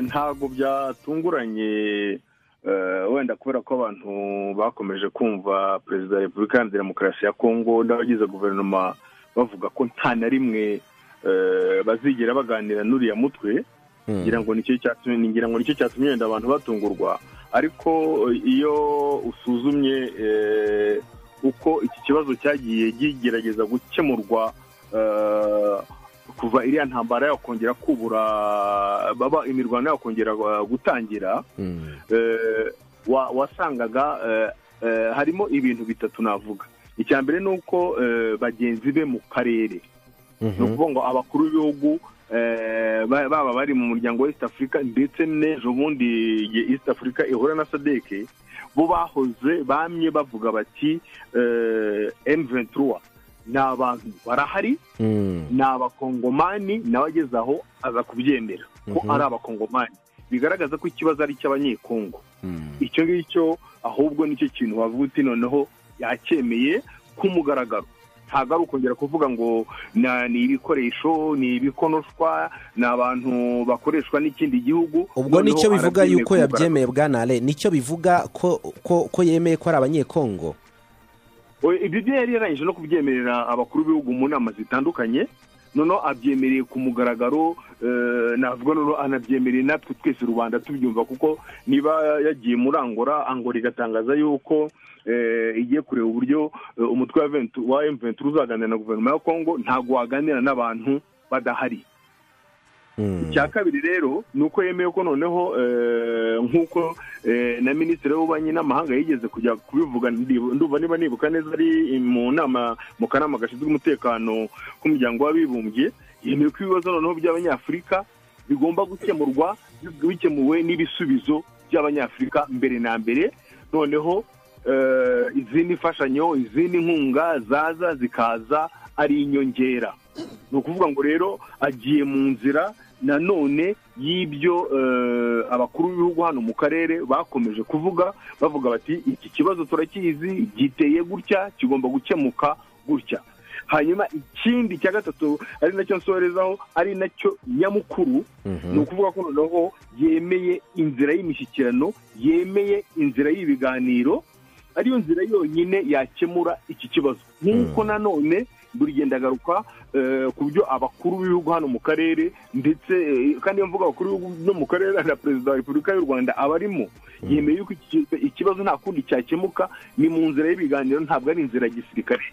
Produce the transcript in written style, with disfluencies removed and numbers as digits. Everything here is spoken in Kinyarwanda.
Ntabwo byatunguranye, wenda kubera ko abantu bakomeje kumva Perezida wa Repubulika Iharanira Demokarasi ya Kongo n'abagize guverinoma bavuga ko nta na rimwe bazigera baganira n'uriya mutwe. Ngira ngo nicyo cyatumye wenda abantu batungurwa. Ariko iyo usuzumye uko iki kibazo cyagiye kigerageza gukemurwa kuva iriya ntambara yakongera kubura, baba imirwano yakongera gutangira, wasangaga harimo ibintu bitatu navuga. Icya mbere ni uko bagenzi be mu karere, ni ukuvuga ngo abakuru b'ibihugu baba bari mu muryango wa East Africa, ndetse n'ejo bundi East Africa ihura na SADC, bo bahoze bamye bavuga bati M23 ni abantu barahari, ni abakongomani, nawe ageze aho aza kubyemera ko ari abakongomani, bigaragaza ko ikibazo ari icy'abanyekongo. Icyo ngicyo ahubwo nicyo kintu wavuga uti noneho yacyemeye ku mugaragaro. Ntabwo ari ukongera kuvuga ngo ni ibikoresho, ni ibikonoshwa, ni abantu bakoreshwa n'ikindi gihugu. Ubwo nicyo bivuga yuko yabyemeye, bwana Ale, nicyo bivuga ko yemeye ko ari abanyekongo. Ibyo byo yari yarangije no kubyemerera abakuru b'ibihugu mu nama zitandukanye, noneho abyemereye ku mugaragaro, navuga noneho anabyemereye natwe twese rubanda tubyumva, kuko niba yagiye muri Angola, Angola igatangaza yuko igiye kureba uburyo umutwe wa M23 uzaganira na guverinoma ya Kongo, ntabwo waganira n'abantu badahari. Icya kabiri rero ni uko yemeye ko noneho nk'uko na minisitiri w'ububanyi n'amahanga yigeze kujya kubivuga, ndumva niba nibuka neza ari mu nama mu kanama gashinzwe umutekano k'umuryango w'abibumbye, yemeye ko ibibazo noneho by'abanyafurika bigomba gukemurwa bikemuwe n'ibisubizo by'abanyafurika mbere na mbere, noneho izindi mfashanyo, izindi nkunga zaza zikaza ari inyongera. Ni ukuvuga ngo rero agiye mu nzira nanone y'ibyo abakuru b'ibihugu hano mu karere bakomeje kuvuga, bavuga bati iki kibazo turakizi, giteye gutya, kigomba gukemuka gutya. Hanyuma ikindi cya gatatu ari nacyo nsorezaho, ari nacyo nyamukuru, ni ukuvuga ko noneho yemeye inzira y'imishyikirano, yemeye inzira y'ibiganiro, ariyo nzira yonyine yakemura iki kibazo. Nk'uko nanone buri gihe ndagaruka ku byo abakuru b'ibihugu hano mu karere, ndetse kandi iyo mvuga abakuru b'ibihugu no mu karere na Perezida wa Repubulika y'u Rwanda abarimo, yemeye yuko ikibazo nta kundi cyakemuka, ni mu nzira y'ibiganiro, ntabwo ari inzira ya gisirikare.